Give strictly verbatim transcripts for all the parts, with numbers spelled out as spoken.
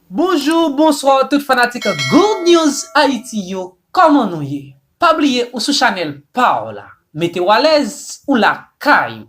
Bonjou, bonswa tout fanatik Good News Haiti yo, kòman nou ye? Pa bliye ou sou chanèl pa w la. Mete w alèz, ou lakay ou.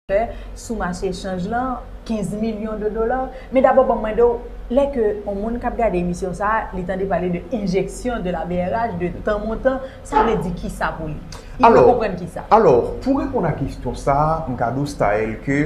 Fè sou mache chanj lan kenz milyon de dola. Men dabò ban m mande w, lè ke yon moun k ap gade emisyon sa a, li tande pale de enjeksyon de la B R H, de tan montan, sa vle di kisa pou li? Li dwe konprann kisa? Alò, pou reponn a kesyon sa a, m ka di w style ke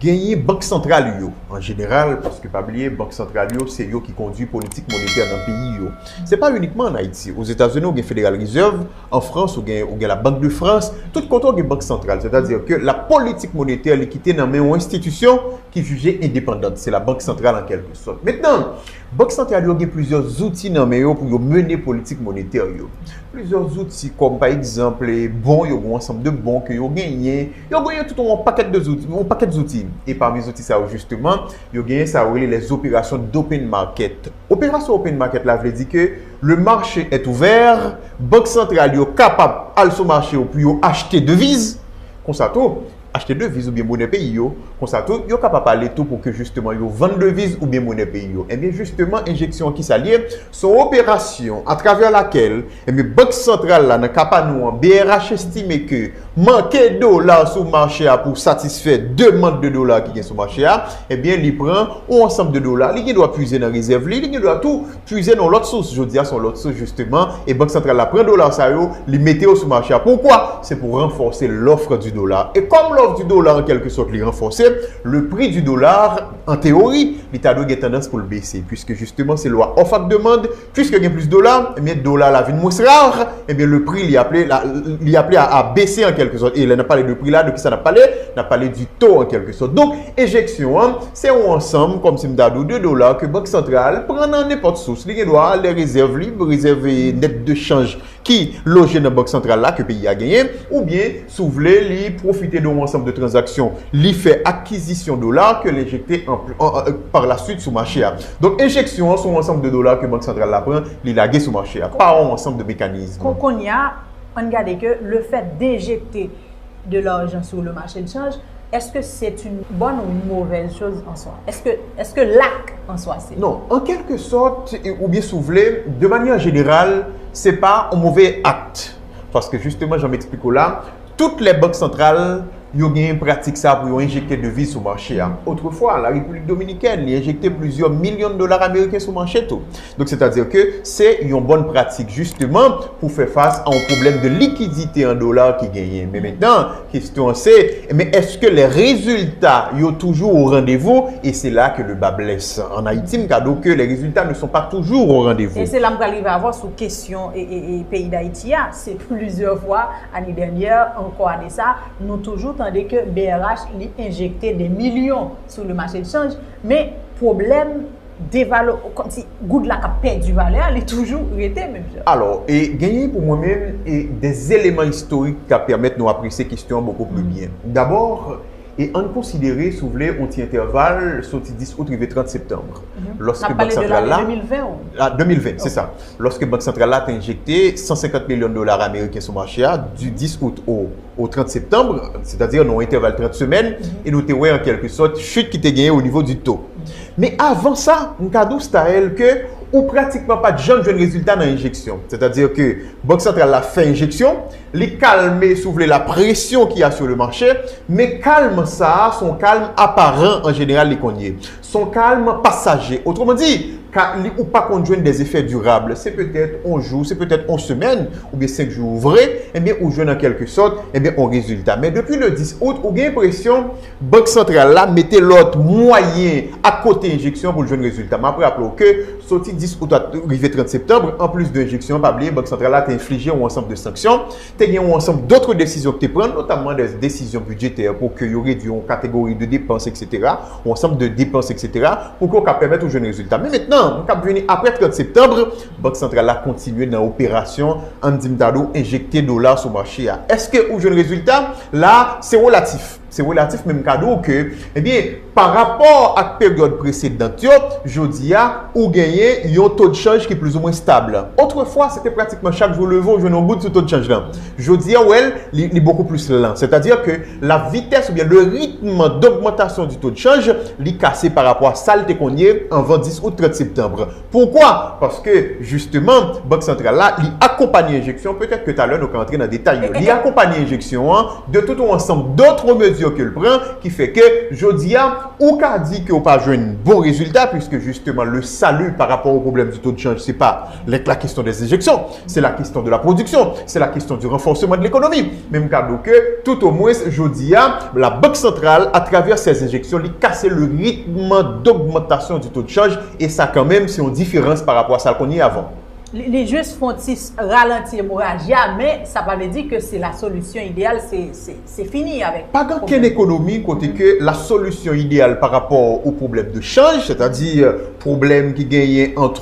genyen bank santral yo, an jeneral, paske pa bliye, bank santral yo, se yo ki kondui politik monetè nan peyi yo. Se pa inikman an Ayiti. Ozetazini, ou gen Federal Reserve, an Frans, ou gen, ou gen la Banque de France, tout kote ou gen bank santral. Sètadi ke la politik monetè, li kite nan men yon enstitisyon ki jije endepandant. Se la bank santral an kèlke sòt. Mentnan, bank santral yo gen plizyè zouti nan men yo pou yo mennen politik monetè yo. Plizyè zouti kòm pa egzanp bon, yo gen yon ansanm de bon ke yo genyen. Yo genyen tout yon pakèt de zouti, yon pakèt zouti. E pami zouti sa yo jisteman, yo genyen sa yo rele les opérations d'open market. Operasyon open market la vle di ke le marché est ouvert, bank santral yo kapab al sou mache yo pou yo achte deviz. Konsa tou, achte deviz oubyen monè peyi yo. Konsa tou, yo kapab ale tou pou ke jisteman yo vann deviz oubyen monè peyi yo. Ebyen jisteman, enjeksyon an kisa l ye? Se yon operasyon atravè lakèl, ebyen, bank santral la, nan ka pa nou an, B R H estime ke manke dola sou mache a pou satisfè demann de dola ki gen sou mache a, ebyen, li pran yon ansanm de dola, li gen dwa puize nan rezèv li, li gen dwa tou puize nan lòt sous. Jodi a, se yon lòt sous, jisteman, e bank santral la pran dola sa yo, li mete yo sou mache a. Poukwa? Se pou ranfòse l'offre du dollar. E kòm l'offre du dollar, an kèlke sòt, li ranfòse, le prix du dollar, an teyori, li ta dwe gen tandans pou l bese, puiske jisteman, se lwa ofre ak demann, puiske gen plis dola, ebyen, dola la vin mwens rare, ebyen, le prix, li aple, la, li aple a, a bese an kèlke sòt. E lè n ap pale de pri la, de kisa n ap pale? N ap pale du taux an kèlke sòt. Donk, enjeksyon an, se yon ansanm, kòmsi m ta di w, de dola ke bank santral pran nan nenpòt sous. Li gen dwa, lè rezèv li, rezèv nèt de chanj ki loje nan bank santral la ke peyi a genyen, oubyen, si w vle, li pwofite de yon ansanm de tranzaksyon, li fè akizisyon dola ke l enjekte an, an, an, par la suite sou mache a. Donk, enjeksyon an se yon ansanm de dola ke bank santral la pran, li lage sou mache a, pa yon ansanm de mekanizm. Kon, kounye a, ann gade ke le fait d'injecter de l'argent sur le marché de change, est-ce que c'est une bonne ou une mauvaise chose en soi? Est-ce que, est-ce que l ak an swa se? Non, an kèlke sòt, e, oubyen si w vle, de manyè jeneral, se pa yon move ak. Paske jisteman, jan m eksplike w la, tout lè bank santral yo genyen pratik sa pou yo enjekte deviz sou mache a. Otrefwa, la Repiblik Dominikèn, li enjekte plizyè milyon dola ameriken sou mache tou. Donk, sètadi ke se yon bòn pratik, jisteman, pou fè fas a yon pwoblèm de likidite an dola ki genyen. Men mentnan, kesyon an se, men èske lè rezilta yo toujou o randevou? E se la ke le bas blesse. An Ayiti, m ka di w ke les résultats ne sont pas toujours au rendez-vous. E se la m pral rive avè w sou kesyon e, e, e peyi Dayiti a. Se plizyè fwa, ane dènyè, ankò ane sa, nou toujou tande ke B R H li enjekte de milyon sou le marché de change, men pwoblèm devalo, kòmsi goud la k ap pèdi valè a, li toujou rete menm jan. Alò, e genyen pou mwen menm e des éléments historiques k ap pèmèt nou apresye kesyon an beaucoup plus bien. Dabò, e ann konsidere, si w vle, yon ti entèval soti dis out rive trant septanm. Lòske bank santral la, de mil ven, se sa. Lòske bank santral la te enjekte san senkant milyon dola ameriken sou mache a, du dis out o, o trant septanm, sètadi nan yon entèval trant semèn, e nou te wè an kèlke sòt chit ki te genyen o nivo du taux. Men avan sa, m ka di w, Staël, ke ou pratikman pa t janm jwenn rezilta nan enjeksyon. Sètadi ke bank santral la fè enjeksyon, li kalme, si w vle, la pression qu'il y a sur le marché, men kalm sa a, se yon kalm aparan an jeneral li konn ye. Se yon kalm pasaje. Otreman di, ka, li, ou pa konn jwenn des effets durables. Se petèt yon jou, se petèt yon semèn, oubyen senk jou vre, ebyen, ou jwenn an kèlke sòt, ebyen, yon rezilta. Men depi le dis out, ou gen enpresyon bank santral la mete lòt mwayen akote enjeksyon pou l jwenn rezilta. M ap raple w ke soti dis out rive trant septanm, anplis de enjeksyon an, pa bliye, bank santral la te enflije yon ansanm de sanksyon. Te gen yon ansanm dòt desizyon ki te pran, notamman des décisions budgétaires, pou ke yo redwi yon kategori de depans, etsetera, yon ansanm de depans, etsetera, pou ke w ka pèmèt ou jwenn rezilta. Men mentnan, nou k ap vini apre trant septanm, bank santral la kontinye nan operasyon, ann di m ta di w, enjekte dola sou mache a. Èske ou jwenn rezilta? La, se relatif. Se relatif, men m ka di w ke, ebyen, pa rapò ak peryòd presedan yo, jodi a, ou genyen yon to de chanj ki plizoumwen stab. Otrefwa, se te pratikman chak jou w leve, w jwenn yon goud sou to de chanj lan. Jodi a, w wè l, li, li bokou plis lan. Sètadi ke la vitès oubyen le rythme d'augmentation du taux de change, li kase pa rapò a sa l te konn ye anvan dis out, trant septanm. Poukwa? Paske, jisteman, Bank Santral la, li akonpanye enjeksyon, petèt ke talè nou ka antre nan detay yo. Li akonpanye enjeksyon an de tout yon ansanm dòt mezi ke l pran, ki fè ke, jodi a, ou ka di ke w pa jwenn bon rezilta, puiske, jisteman, le salut par rapport au problème du taux de change, se pa la, la question des injections, c'est la question de la production, c'est la question du renforcement de l'économie. Men m ka di w ke, tout au moins, jodi a, la Bank Santral, à travers ses injections, li kase le rythme d'augmentation du taux de change, e sa kanmenm, se yon diferans pa rapò a sa l konn ye avan. Li, li jis fè yon ti ralanti emoraji a, men sa pa vle di ke se la solisyon ideyal, se, se, se fini avèk. Pa gen kenn ekonomi kote ke la solisyon ideyal pa rapò o pwoblèm de chanj, sètadi pwoblèm ki genyen ant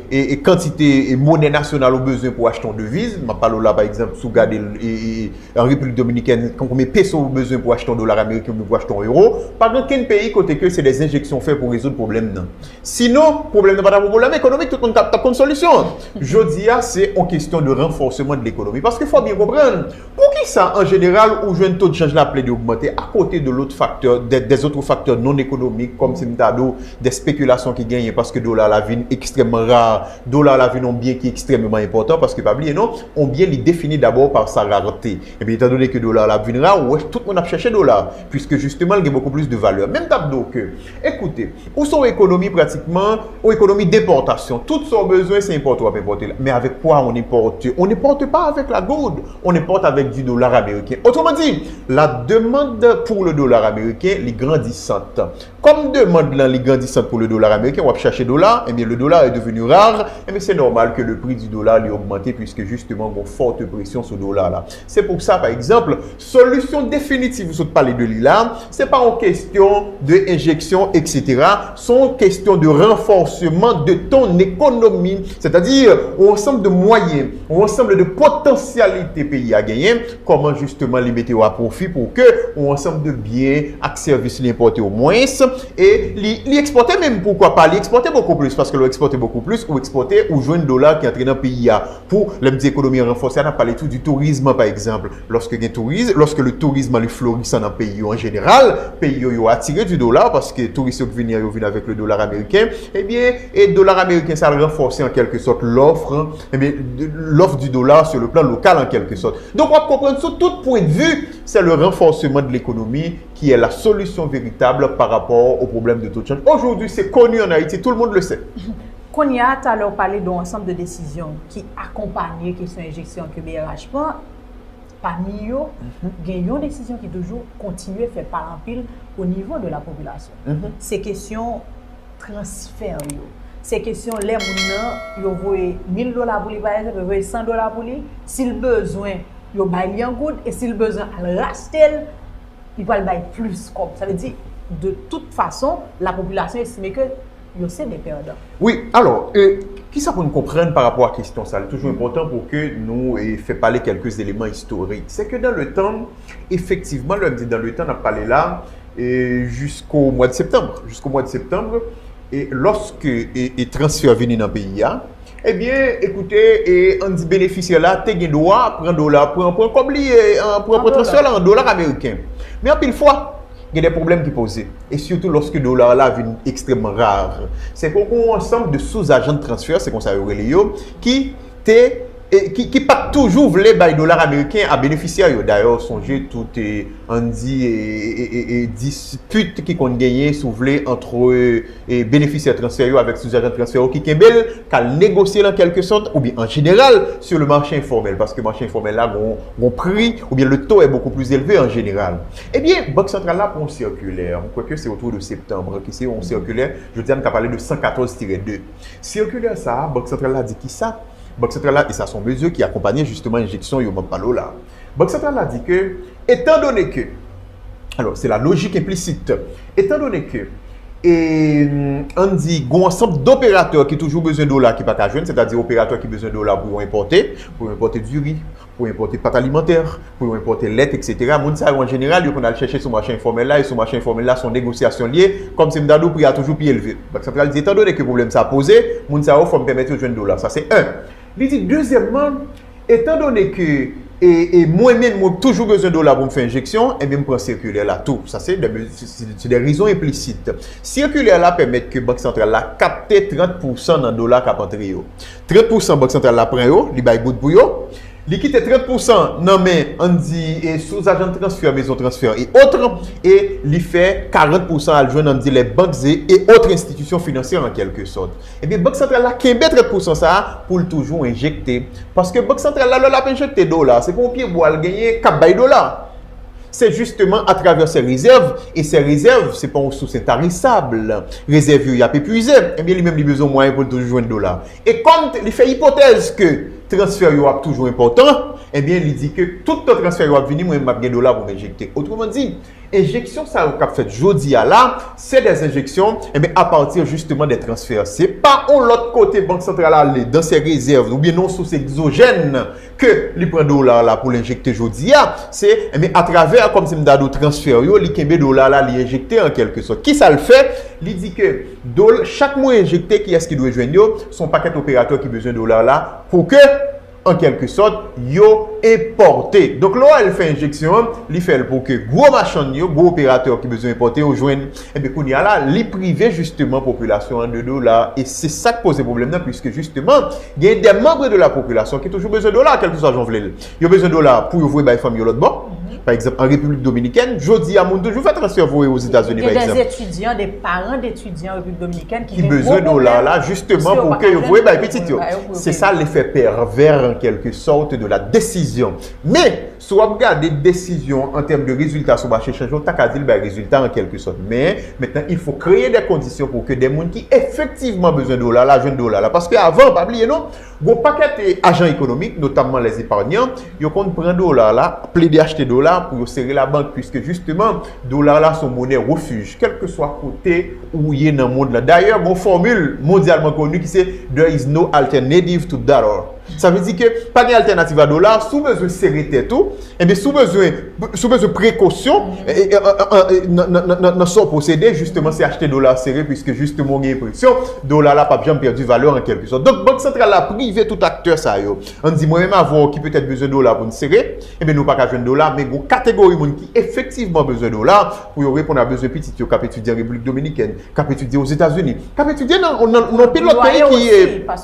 e, e kantite e monè nasyonal ou bezwen pou achte yon deviz. M ap pale w la, pa egzanp, si w gade e, e, an Repiblik Dominikèn, konbyen peso ou bezwen pou achte yon dola ameriken oubyen pou achte yon ewo. Pa gen kenn peyi kote ke se de enjeksyon w fè pou rezoud pwoblèm nan. Sinon, pwoblèm nan pa t ap yon pwoblèm ekonomik, tout moun t ap, t ap konn solisyon an. Jodi a, se yon kesyon de ranfòsman de lekonomi. Paske fò byen konprann, poukisa, an jeneral, ou jwenn to de chanj la ap plede ogmante, akote de lòt faktè, de, des autres facteurs non économiques, kòmsi m ta di w, de spekilasyon ki genyen, paske dola la vin ekstrèmman ra, dola la vin yon byen ki ekstrèmman enpòtan, paske pa bliye non, yon byen li defini dabò pa sa rarte. Ebyen, etandone ke dola la ap vin ra, ou wè tout moun ap chèche dola, puiske jisteman, l gen bokou plis de valè. Men m t ap di w ke, ekoute, ou se yon ekonomi pratikman, yon ekonomi d'importation. Tout sa w bezwen, se enpòte w ap enpòte l. Mais avec quoi on importe? On n'importe pas avec la gourde, on importe avec du dollar américain. Autrement dit, la demande pour le dollar américain, li grandissante. Kòm demann lan li grandissante pour le dollar américain, w ap chèche dola, ebyen, le dollar est devenu rare, ebyen, c'est normal que le prix du dollar li ogmante, puisque justement, gon forte presyon sou dola la. Se pou sa, pa egzanp, solisyon definitiv ou sot pale de li la, se pa yon kesyon de enjeksyon, et cetera. Se yon kesyon de ranfòsman de ton ekonomi, sètadi yon ansanm de mwayen, yon ansanm de potansyalite peyi a genyen, kòman jisteman li mete yo a pwofi pou ke yon ansanm de byen ak sèvis li enpòte o mwens, e li, li ekspòte menm, poukwa pa, li ekspòte bokou plis, paske lè w ekspòte bokou plis, ou ekspòte, ou jwenn dola ki antre nan peyi a. Pou, lè m di ekonomi an ranfòse a, n ap pale tou di tourizm, pa egzanp. Lòske gen tourizm, lòske le tourizm li florisan nan peyi yo an jeneral, peyi yo, yo atire di dola, paske touris yo k vini an, yo vin avèk le dola ameriken, ebyen, e dola ameriken sa al ranfòse an kèlke sòt lòf, ebyen, lòf di dola sur le plan local an kèlke sòt. Donk, w ap konprann sou tout pwen de vi, c'est le renforcement de l'économie qui est la solution véritable par rapport au problème de taux de change. Aujourd'hui, c'est connu en Haïti, tout le monde le sait. Kounye a, talè w pale de yon ansanm de desizyon ki akonpanye kesyon enjeksyon ke B R H pran. Pami yo, gen yon desizyon ki toujou kontinye fè pale anpil o nivo de la popilasyon. Se kesyon transfè yo. Se kesyon lè moun nan, yo voye mil dola pou li, pa egzanp, yo voye san dola pou li, si l bezwen, yo bay li an goud, e si l bezwen al rachte l, li pral bay plis kòb. Sa vle di, de tout fason, la popilasyon estime ke yo se de pèdan. Wi, alò, e, kisa pou n konprann pa rapò a kesyon sa? Li toujou enpòtan pou ke nou e, fè pale kèlke eleman istorik. Se ke dans le temps, efektivman, lè m di dans le temps, n ap pale la, e, jusqu'au mois de septembre. Jusqu'au mois de septembre, e lòske e, e transfè vini nan peyi a, ebyen, ekoute, e, ann di benefisyè la te gen dwa pran dola, pran, pran kòb li, e, an, pran, pran transfè la an dola ameriken. Men anpil fwa, gen de pwoblèm ki poze. E sitou lòske dola la vin ekstrèmman ra. Se ke w gen yon ansanm de sou-agent de transfè, se konsa yo rele yo, ki te, e, ki, ki pa t toujou vle bay dola ameriken a benefisyè yo. Dayè, sonje tout, e, ann di, e, e, e, e dispit ki konn genyen, si w vle, ant, e, benefisyè transfè yo avèk sou-agent de transfè yo ki kenbe l, k al negosye l an kèlke sòt, oubyen an jeneral, sur le marché informel, paske mache enfòmèl la, gon, gon pri, oubyen le taux est beaucoup plus élevé en général. Ebyen, Bank Santral la pran yon sikilè, m kwè ke se autour de septembre, ki se yon sikilè, jodi a, n ka pale de san katòz tirè de. Sikilè sa a, Bank Santral la di kisa? Bank Santral la, e sa se yon mezi ki akonpanye jisteman enjeksyon yo m ap pale w la. Bank Santral la di ke, etandone ke, alò, se la lojik enplisit, etandone ke e, ann di, gen yon ansanm doperatè ki toujou bezwen dola ki pa ka jwenn, sètadi operatè ki bezwen dola pou yo enpòte, pou yo enpòte diri, pou yo enpòte pat alimantè, pou yo enpòte lèt, etsetera. Moun sa yo, an jeneral, yo konn al chèche sou mache enfòmèl la, e sou mache enfòmèl la, se yon negosyasyon l ye, kòmsi m ta di w pri a toujou pi elve. Bank santral di, etandone ke pwoblèm sa poze, moun sa yo, fò m pèmèt yo jwenn dola. Sa se en. Li di, dezyèmman, etandone ke e, e mwen menm, mwen toujou bezwen dola pou m fè enjeksyon, ebyen, m pran sikilè la tou. Sa se de, se, se, se de rezon enplisit. Sikilè la pèmèt ke Bank Santral la kapte trant pousan nan dola k ap antre yo. Trant pousan Bank Santral la pran yo, li bay goud pou yo. Li kite trant pousan nan men, ann di, e, sous agent de transfert, maison transfert et autres, e li fè karant pousan al jwenn, ann di, les banques et, et autres institutions financières en quelque sorte. Ebyen, Bank Santral la kenbe trant pousan sa a pou l toujou enjekte. Paske Bank Santral la, lè l ap enjekte dola, se pa yon pye bwa l genyen k ap bay dola. Se jisteman atravè se rezèv, e se rezèv, se pa yon sous entarisab. Rezèv yo, y ap epwize. Ebyen, li menm, li bezwen mwayen pou l toujou jwenn dola. E kòm t-, li fè ipotèz ke transfè yo ap toujou enpòtan, ebyen, li di ke tout tan transfè yo ap vini, mwen menm, m ap gen dola pou m enjekte. Otreman di, enjeksyon sa yo k ap fèt jodi a la, se des enjeksyon, ebyen, apati jisteman de transfè. Se pa yon lòt kote Bank Santral ale dan se rezèv oubyen nan yon sous egzojèn ke li pran dola la pou l enjekte jodi a. Se, ebyen, atravè, kòmsi m ta di w, transfè yo, li kenbe dola la, li enjekte an kèlke sòt. Kisa l fè? Li di ke dol-, chak mwa enjekte, kiyès ki dwe jwenn yo? Se yon pakèt operatè ki bezwen dola la pou ke an kèlke sòt, yo enpòte. Donk, lè w wè l fè enjeksyon an, li fè l pou ke gwo machann yo, gwo operatè ki bezwen enpòte yo jwenn. Ebyen, kounye a la, li prive jisteman popilasyon an de dola. E se sa k poze pwoblèm nan, piske jisteman, gen de manm de la popilasyon ki toujou bezwen dola, kèlkeswa jan w vle l. Yo bezwen dola pou yo voye bay fanmi yo lòt bò. Pa egzanp, an Repiblik Dominikèn, jodi a, moun toujou fè transfè voye Ozetazini, pa egzanp. Gen de etidyan, de paran de etidyan Repiblik Dominikèn ki gen gwo pwoblèm. Ki bezwen dola la, jisteman, pou ke yo voye bay pitit yo. Se sa lefè pèvè, an kèlke sòt, de la desizyon. Men, si w ap gade desizyon an tèm de rezilta sou mache chanj yo, w ta ka di l bay rezilta, an kèlke sòt. Men, mentnan, il faut créer des conditions pour que des moun ki efektivman bezwen dola la, jwenn dola la. Paske avan, pa bliye non, gwo pakèt, e, ajan ekonomik, notamman les épargnants, yo konn pran dola la, plede achte dola pou yo sere labank, piske jisteman, dola la se yon monè refij. Kèlkeswa kote ou ye nan mond lan. Dayè, gon fòmil mondyalman koni ki se "There is no alternative to dollar." Sa vle di ke pa gen altènativ a dola. Si w bezwen sere tèt ou, ebyen, si w bezwen, si w bezwen prekosyon, e, e, e, e, e, nan, nan, nan, nan, nan sa w posede, jisteman, se achte dola sere, piske jisteman, w gen enpresyon dola la p ap janm pèdi valè an kèlke sòt. Donk, Bank Santral la prive tout aktè sa yo. Ann di, mwen menm avè w ki petèt bezwen dola pou n sere, ebyen, nou pa ka jwenn dola, men gon kategori moun ki efektivman bezwen dola pou yo reponn a bezwen pitit yo k ap etidye an Repiblik Dominikèn, k ap etidye Ozetazini, k ap etidye nan, nan, nan anpil lòt peyi ki, e,